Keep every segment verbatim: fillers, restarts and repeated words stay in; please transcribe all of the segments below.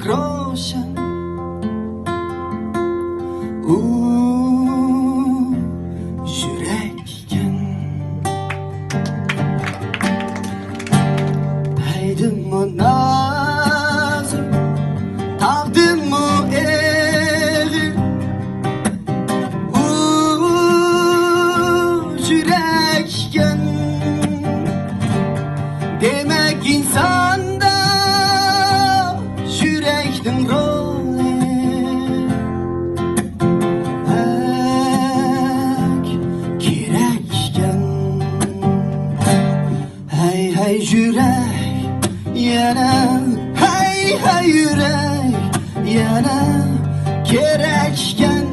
روشەن، ئۇ يۈرەك ئىكەن. ھەيدىمۇ نازۇك، تاغدىمۇ ئېغىر، ئۇ يۈرەك ئىكەن. دېمەك، ئىنساندا يۈرەكنىڭ رولى بەك كېرەك ئىكەن. ھەي، ھەي، يۈرەك، يەنە، ھەي، ھەي، يۈرەك، يەنە كېرەك ئىكەن،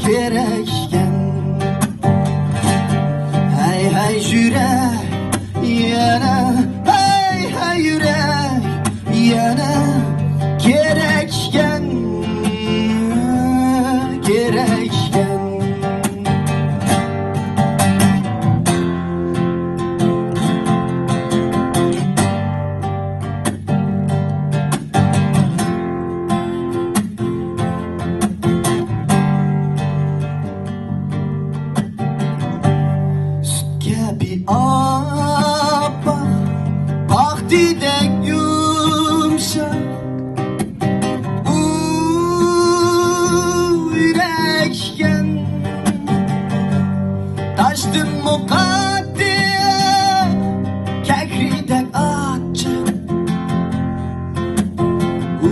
كېرەك ئىكەن. ھەي، ھەي، يۈرەك، يەنە، ھەي، ھەي، يۈرەك، يەنە كېرەك ئىكەن، كېرەك ئىكەن. سۈت كەبى ئاپئاق، پاختىدەك يۇمشاق، ئۇ يۈرەك ئىكەن. تاشتىنمۇ قاتتىق، كەكرىدەك ئاچچىق، ئۇ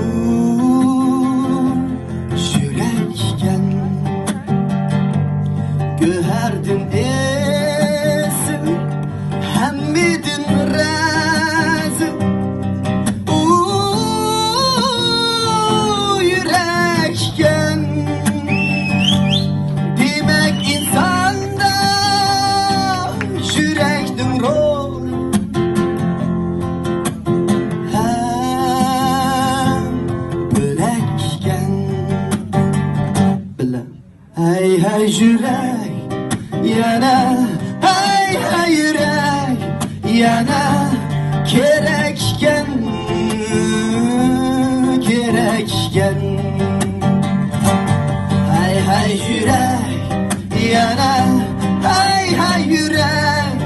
يۈرەك ئىكەن. گۆھەردىن ئېسىل، ھەممىدىن رەزىل، ئۇ يۈرەك ئىكەن. دېمەك، ئىنساندا يۈرەكنىڭ رولى ھەم بۆلەك ئىكەن. بىللە. ھەي، ھەي، يۈرەك، يەنە، ھەي، ھەي، يۈرەك، يەنە كېرەك ئىكەن، كېرەك ئىكەن. ھەي، ھەي، يۈرەك، يەنە، ھەي، ھەي، يۈرەك،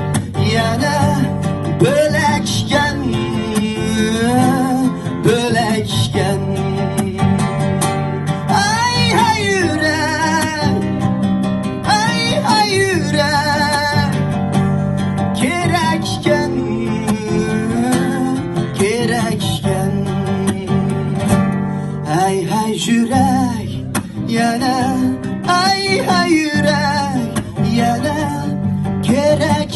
يەنە بۆلەك ئىكەن، بۆلەك ئىكەن. ئەي ھەي يۈرەك، ئەي ھەي يۈرەك، كېرەك ئىكەن، كېرەك ئىكەن. ئەي ھەي يۈرەك، يەنە، ئەي ھەي يۈرەك، يەنە كېرەك